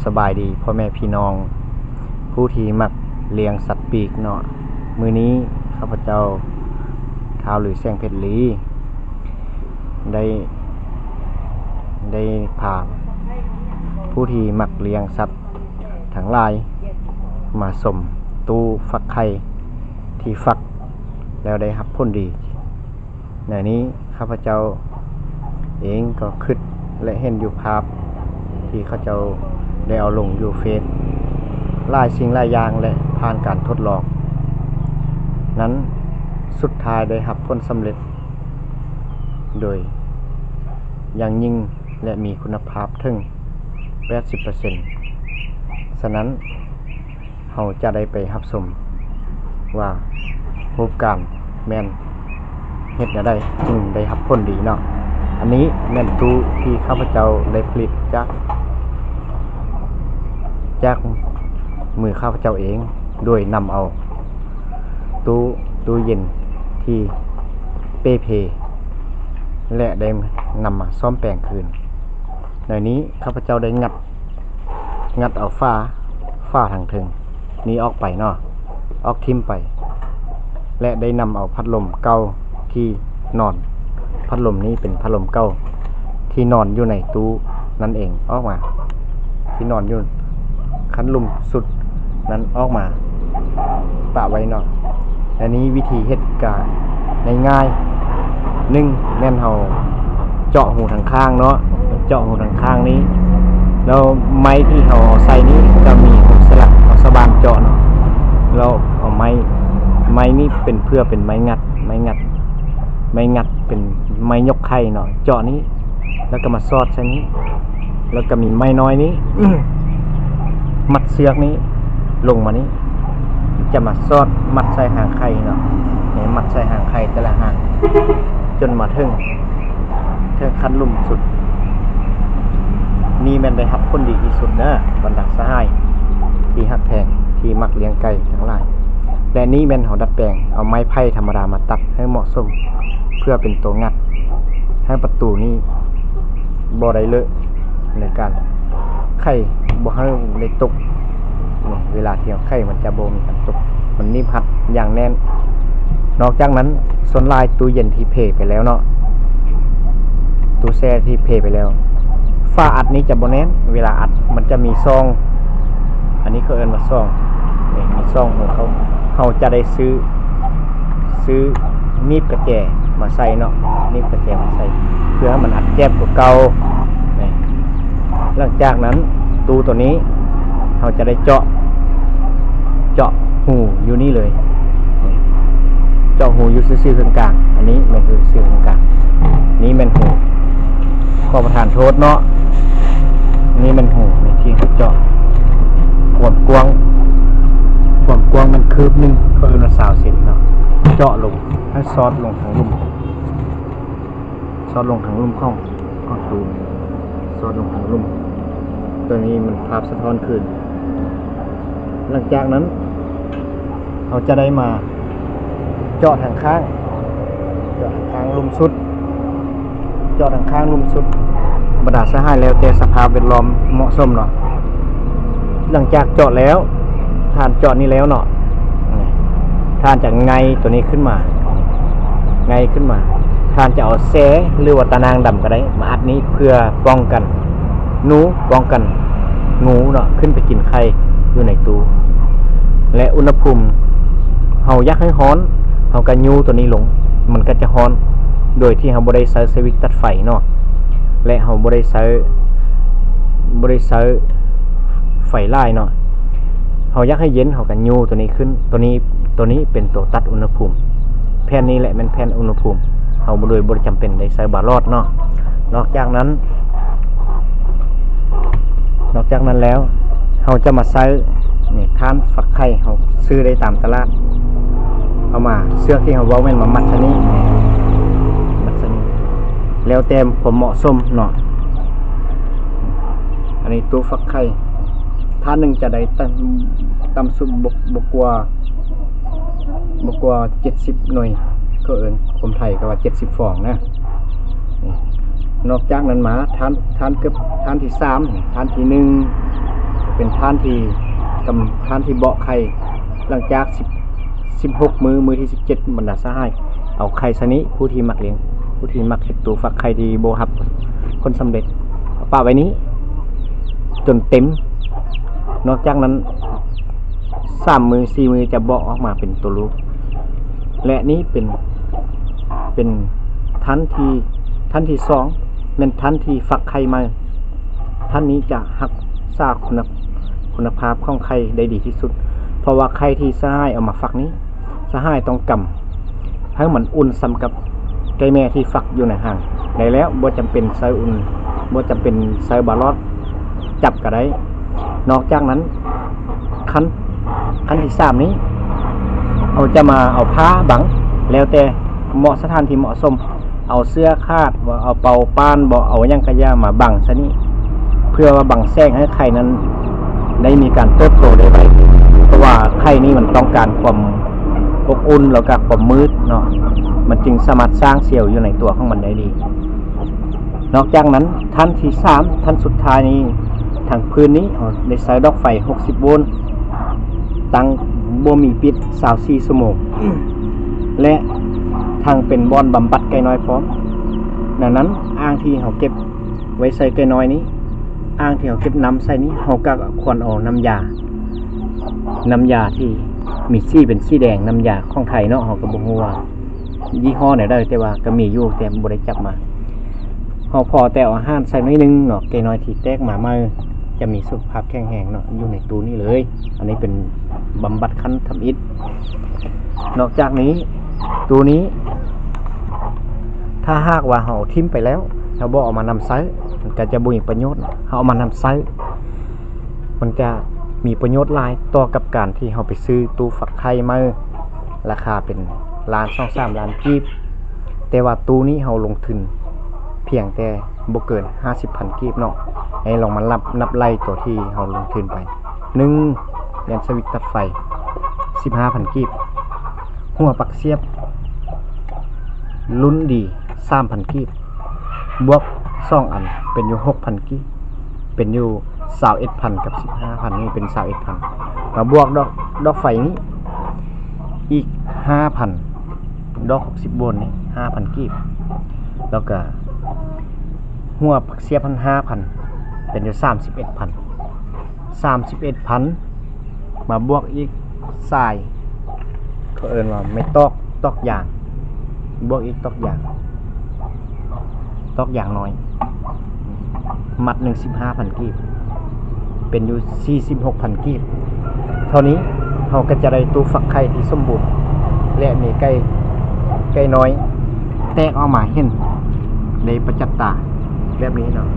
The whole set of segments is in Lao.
ສະບາຍດີພໍ່ແມ່ພີ່ນ້ອງ ຜູ້ທີ່ມັກລ້ຽງສັດປີກເນາະ. ມື້ນີ້ຂ້າພະເຈົ້າ ທ້າວ ຫຼື ແສງເພັດລີ ໄດ້ ໄດ້ພາຜູ້ທີ່ມັກລ້ຽງສັດທັງຫຼາຍ ມາຊົມຕູ້ຟັກໄຂ່ທີ່ຟັກແລ້ວໄດ້ຮັບຜົນດີ. ໃນນີ້ຂ້າພະເຈົ້າເອງກໍຄິດ ແລະ ເຫັນຢູ່ພາບທີ່ເຂົາເຈົ້າໄດ້ເອົາລົງຢູ່ເຟສ ຫຼາຍສິ່ງຫຼາຍຢ່າງ ແລະ ຜ່ານການທົດລອງນັ້ນ ສຸດທ້າຍໄດ້ຮັບຜົນສຳເລັດໂດຍຢ່າງຍິ່ງ ແລະ ມີຄຸນນະພາບເຖິງແປດສິບເປີເຊັນ. ສະນັ້ນ ເຮົາຈະໄດ້ໄປຮັບຊົມວ່າຮູບການແມ່ນເຮັດແນວໃດຈຶ່ງໄດ້ຮັບຜົນດີເນາະ. ອັນນີ້ແມ່ນຕູ້ທີ່ຂ້າພະເຈົ້າໄດ້ຜະລິດຈາກ ຈາກມືຂ້າພະເຈົ້າເອງ ໂດຍນຳເອົາຕູ້ ຕູ້ເຢັນທີ່ເປ່ເພ ແລະ ໄດ້ນຳມາສ້ອມແປງຄືນ. ໃນນີ້ຂ້າພະເຈົ້າໄດ້ງັດ ງັດເອົາຝາ ຝາທາງເທິງນີ້ອອກໄປເນາະ ອອກຖິ້ມໄປ ແລະ ໄດ້ນຳເອົາພັດລົມເກົ່າທີ່ນອນ ພັດລົມນີ້ເປັນພັດລົມເກົ່າທີ່ນອນຢູ່ໃນຕູ້ນັ້ນເອງອອກມາ ທີ່ນອນຢູ່ຂັ້ນລຸ່ມສຸດນັ້ນອອກມາປະໄວ້ເນາະ. ອັນນີ້ວິທີເຮັດກະງ່າຍໆ ໜຶ່ງແມ່ນເຮົາເຈາະຮູທາງຂ້າງເນາະ ເຈາະຮູທາງຂ້າງນີ້ ແລ້ວໄມ້ທີ່ເຮົາເອົາໃສ່ນີ້ກະມີຫົກສະຫຼັກ ເອົາສະບານເຈາະເນາະ ແລ້ວເອົາໄມ້ ໄມ້ນີ້ເປັນ ເພື່ອເປັນໄມ້ງັດ ໄມ້ງັດ ໄມ້ງັດເປັນໄມ້ຍົກໄຂ່ເນາະ ເຈາະນີ້ ແລ້ວກະມາສອດໃສ່ນີ້ ແລ້ວກະມີໄມ້ນ້ອຍນີ້ ມັດເຊືອກນີ້ລົງມານີ້ ຈະມາສອດມັດໃສ່ຫາງໄຂ່ເນາະ ໃຫ້ມັດໃສ່ຫາງໄຂ່ແຕ່ລະຫາງ ຈົນມາເຖິງ ເຖິງຂັ້ນລຸ່ມສຸດ. ນີ້ແມ່ນໄດ້ຮັບຜົນດີທີ່ສຸດເດີ ບັນດາສະຫາຍທີ່ຮັກແພງ ທີ່ມັກລ້ຽງໄກ່ທັງຫຼາຍ. ແລະ ນີ້ແມ່ນເຮົາດັດແປງເອົາໄມ້ໄຜ່ທຳມະດາມາຕັດໃຫ້ເໝາະສົມ ເພື່ອເປັນຕົວງັດ ໃຫ້ປະຕູນີ້ບໍ່ໄດ້ເລາະ ໃນການໄຂ່ບໍ່ໃຫ້ໄດ້ຕົກ ເວລາທີ່ເຮົາໄຂ່ມັນຈະບໍ່ມີການຕົກ ມັນໜີບຮັດຢ່າງແໜ້ນ. ນອກຈາກນັ້ນ ສ່ວນຫຼາຍຕູ້ເຢັນທີ່ເພໄປແລ້ວເນາະ ຕູ້ແຊ່ທີ່ເພໄປແລ້ວ ຝາອັດນີ້ຈະບໍ່ແໜ້ນ ເວລາອັດມັນຈະມີຊ່ອງ ອັນນີ້ເຂົາເອີ້ນວ່າຊ່ອງ ນີ້ມີຊ່ອງຂອງເຂົາ ເຮົາຈະໄດ້ຊື້ ຊື້ໜີບກະແຈມາໃສ່ເນາະ ໜີບກະແຈມາໃສ່ ເພື່ອໃຫ້ມັນອັດແຈບກວ່າເກົ່າ. ຫຼັງຈາກນັ້ນ ຕູ້ໂຕນີ້ເຮົາຈະໄດ້ເຈາະ ເຈາະຮູຢູ່ນີ້ເລີຍ ເຈາະຮູຢູ່ຊື່ໆເຄິ່ງກາງ ອັນນີ້ແມ່ນຮູຊື່ໆເຄິ່ງກາງ ນີ້ແມ່ນຮູ ຂໍປະທານໂທດເນາະ ນີ້ແມ່ນຮູທີ່ເຮົາເຈາະ ຄວາມກວ້າງ ຄວາມກວ້າງມັນຄືບໜຶ່ງ ເຂົາເອີ້ນວ່າຊາວເຊັນເນາະ ເຈາະລົງ ໃຫ້ສອດລົງທາງລຸ່ມ ສອດລົງທາງລຸ່ມຂອງ ຂອງຕູ້ ສອດລົງທາງລຸ່ມ ໂຕນີ້ມັນພາບສະທ້ອນຄືນ. ຫຼັງຈາກນັ້ນ ເຮົາຈະໄດ້ມາເຈາະທາງຂ້າງ ເຈາະທາງຂ້າງລຸ່ມສຸດ ເຈາະທາງຂ້າງລຸ່ມສຸດ ບັນດາສະຫາຍ ແລ້ວແຕ່ສະພາບແວດລ້ອມເໝາະສົມເນາະ. ຫຼັງຈາກເຈາະແລ້ວ ທ່ານເຈາະນີ້ແລ້ວເນາະ ທ່ານຈະໄງ່ໂຕນີ້ຂຶ້ນມາ ໄງ່ຂຶ້ນມາ ທ່ານຈະເອົາແສ້ ຫຼືວ່າຕາໜ່າງດຳກະໄດ້ ມາອັດນີ້ເພື່ອປ້ອງກັນໜູ ປ້ອງກັນງູເນາະ ຂຶ້ນໄປກິນໄຂ່ຢູ່ໃນຕູ້ ແລະ ອຸນຫະພູມ ເຮົາຢາກໃຫ້ຮ້ອນ ເຮົາກະຍູ້ໂຕນີ້ລົງ ມັນກະຈະຮ້ອນ ໂດຍທີ່ເຮົາບໍ່ໄດ້ໃຊ້ສະວິດຕັດໄຟເນາະ ແລະ ເຮົາບໍ່ໄດ້ໃຊ້ ບໍ່ໄດ້ໃຊ້ໄຟຫຼາຍເນາະ. ເຮົາຢາກໃຫ້ເຢັນ ເຮົາກະຍູ້ໂຕນີ້ຂຶ້ນ ໂຕນີ້ ໂຕນີ້ເປັນໂຕຕັດອຸນຫະພູມ ແຜ່ນນີ້ແຫຼະແມ່ນແຜ່ນອຸນຫະພູມ ເຮົາບໍ່ ໂດຍບໍ່ໄດ້ຈຳເປັນໄດ້ໃຊ້ບາຫຼອດເນາະ. ນອກຈາກນັ້ນ ນອກຈາກນັ້ນແລ້ວ ເຮົາຈະມາໃຊ້ ນີ້ ຖ່ານຟັກໄຂ່ ເຮົາຊື້ໄດ້ຕາມຕະຫຼາດ ເອົາມາ ເຊືອກທີ່ເຮົາເວົ້າແມ່ນມາມັດຊະນີ້ ມັດຊະນີ້ ແລ້ວແຕ່ຄວາມເໝາະສົມເນາະ. ອັນນີ້ຕູ້ຟັກໄຂ່ ຖາດໜຶ່ງຈະໄດ້ຕ່ຳ ຕ່ຳສຸດບໍ່ ບໍ່ກວ່າ ບໍ່ກວ່າເຈັດສິບໜ່ວຍ ເຂົາເອີ້ນ ຄົນໄທເຂົາວ່າເຈັດສິບຟອງນະ. ນີ້ ນອກຈາກນັ້ນມາ ຖານ ຖານເກືອບ ຖານທີສາມ ຖານທີໜຶ່ງ ເປັນທ່ານທີ່ກຳ ທ່ານທີ່ເບາະໄຂ່. ຫຼັງຈາກສິບ ສິບຫົກມື້ ມື້ທີສິບເຈັດ ບັນດາສະຫາຍເອົາໄຂ່ຊະນິ ຜູ້ທີ່ມັກລ້ຽງ ຜູ້ທີ່ມັກເຮັດຕູ້ຟັກໄຂ່ທີ່ບໍ່ຮັບຜົນສຳເລັດ ປະໄວ້ນີ້ຈົນເຕັມ. ນອກຈາກນັ້ນ ສາມມື້ ສີ່ມື້ຈະເບາະອອກມາເປັນໂຕລູກ ແລະ ນີ້ເປັນ ເປັນທ່ານທີ່ ທ່ານທີສອງ ແມ່ນທ່ານທີ່ຟັກໄຂ່ໃໝ່. ທ່ານນີ້ຈະຮັກສາຄຸນນະ ຄຸນນະພາບຂອງໄຂ່ໄດ້ດີທີ່ສຸດ ເພາະວ່າໄຂ່ທີ່ສະຫາຍເອົາມາຟັກນີ້ ສະຫາຍຕ້ອງກຳໃຫ້ມັນອຸ່ນສ່ຳກັບໄກ່ແມ່ທີ່ຟັກຢູ່ໃນຮັງໄດ້ແລ້ວ. ບໍ່ຈຳເປັນໃຊ້ອຸ່ນ ບໍ່ຈຳເປັນໃຊ້ບາລອດ ຈັບກໍໄດ້. ນອກຈາກນັ້ນ ຂັ້ນ ຂັ້ນທີສາມນີ້ ເຮົາຈະມາເອົາຜ້າບັງ ແລ້ວແຕ່ເໝາະສະຖານທີ່ເໝາະສົມ ເອົາເສື້ອຂາດບໍ ເອົາເປົາປ້ານບໍ ເອົາຫຍັງກະຢ່າມາບັງຊະນີ້ ເພື່ອວ່າບັງແສງໃຫ້ໄຂ່ນັ້ນໄດ້ມີການເຕີບໂຕໄດ້ໄວ ເພາະວ່າໄຂ່ນີ້ມັນຕ້ອງການຄວາມອົບອຸ່ນ ແລ້ວກະຄວາມມືດເນາະ ມັນຈຶ່ງສາມາດສ້າງເຊວຢູ່ໃນຕົວຂອງມັນໄດ້ດີ. ນອກຈາກນັ້ນ ທ່ານທີສາມ ທ່ານສຸດທ້າຍນີ້ ທາງພື້ນນີ້ເຮົາໄດ້ໃຊ້ດອກໄຟຫົກສິບໂວນ ຕັ້ງບໍ່ມີປິດ ຊາວສີ່ຊົ່ວໂມງ ແລະ ທັງເປັນບ່ອນບຳບັດໄກ່ນ້ອຍພ້ອມ. ດັ່ງນັ້ນ ອ່າງທີ່ເຮົາເກັບໄວ້ໃສ່ໄກ່ນ້ອຍນີ້ ອ່າງທີ່ເຮົາເກັບນ້ຳໃສ່ນີ້ ເຮົາກໍຄວນເອົານ້ຳຢາ ນ້ຳຢາທີ່ມີສີເປັນສີແດງ ນ້ຳຢາຂອງໄທເນາະ ເຮົາກໍບໍ່ຮູ້ວ່າ ຍີ່ຫໍ້ແນວໃດ ແຕ່ວ່າກໍມີຢູ່ ແຕ່ບໍ່ໄດ້ຈັບມາ. ເຮົາພໍແຕ່ເອົາອາຫານໃສ່ໜ້ອຍໜຶ່ງເນາະ ໄກ່ນ້ອຍທີ່ແຕກມາໃໝ່ຈະມີສຸຂະພາບແຂງແຮງເນາະ ຢູ່ໃນຕູ້ນີ້ເລີຍ. ອັນນີ້ເປັນບຳບັດຂັ້ນທຳອິດ. ນອກຈາກນີ້ ຕູ້ນີ້ ຖ້າຫາກວ່າເຮົາຖິ້ມໄປແລ້ວ ເຮົາບໍ່ເອົາມານຳໃຊ້ ມັນກໍຈະບໍ່ມີປະໂຫຍດ. ເຮົາເອົາມານຳໃຊ້ ມັນຈະມີປະໂຫຍດຫຼາຍຕໍ່ກັບການທີ່ເຮົາໄປຊື້ຕູ້ຟັກໄຂ່ໃໝ່ ລາຄາເປັນລ້ານ ສອງ ສາມລ້ານກີບ ແຕ່ວ່າຕູ້ນີ້ເຮົາລົງທຶນພຽງແຕ່ບໍ່ເກີນຫ້າສິບພັນກີບເນາະ. ໃຫ້ລອງມານັບ ນັບໄລ່ຕົວທີ່ເຮົາລົງທຶນໄປ ໜຶ່ງ ແມ່ນສະວິດຕັດໄຟ ສິບຫ້າພັນກີບ, ຫົວປັກສຽບລຸ້ນດີ ສາມພັນກີບ ບວກສອງອັນເປັນຢູ່ຫົກພັນກີບ ເປັນຢູ່ຊາວເອັດພັນກັບສິບຫ້າພັນ ນີ້ເປັນຊາວເອັດພັນ ມາບວກດອກ ດອກໄຟນີ້ອີກຫ້າພັນ ດອກຫົກສິບໂວນນີ້ຫ້າພັນກີບ ແລ້ວກະຫົວປັກສຽບຫັ້ນຫ້າພັນ ເປັນຢູ່ສາມສິບເອັດພັນ ສາມສິບເອັດພັນ ມາບວກອີກສາຍ ເຂົາເອີ້ນວ່າໄມ້ຕອກ ຕອກຢາງ ບວກອີກຕອກຢາງ ຕອກຢາງນ້ອຍ ມັດໜຶ່ງສິບຫ້າພັນກີບ ເປັນຢູ່ສີ່ສິບຫົກພັນກີບ. ເທົ່ານີ້ເຮົາກໍຈະໄດ້ຕູ້ຟັກໄຂ່ທີ່ສົມບູນ ແລະ ມີໄກ່ ໄກ່ນ້ອຍແຕກອອກມາເຫັນໄດ້ປະຈັກຕາແບບນີ້ເນາະ.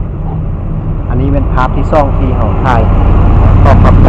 ອັນນີ້ແມ່ນພາບທີສອງທີ່ເຮົາຖ່າຍ. ຂໍຂອບໃຈ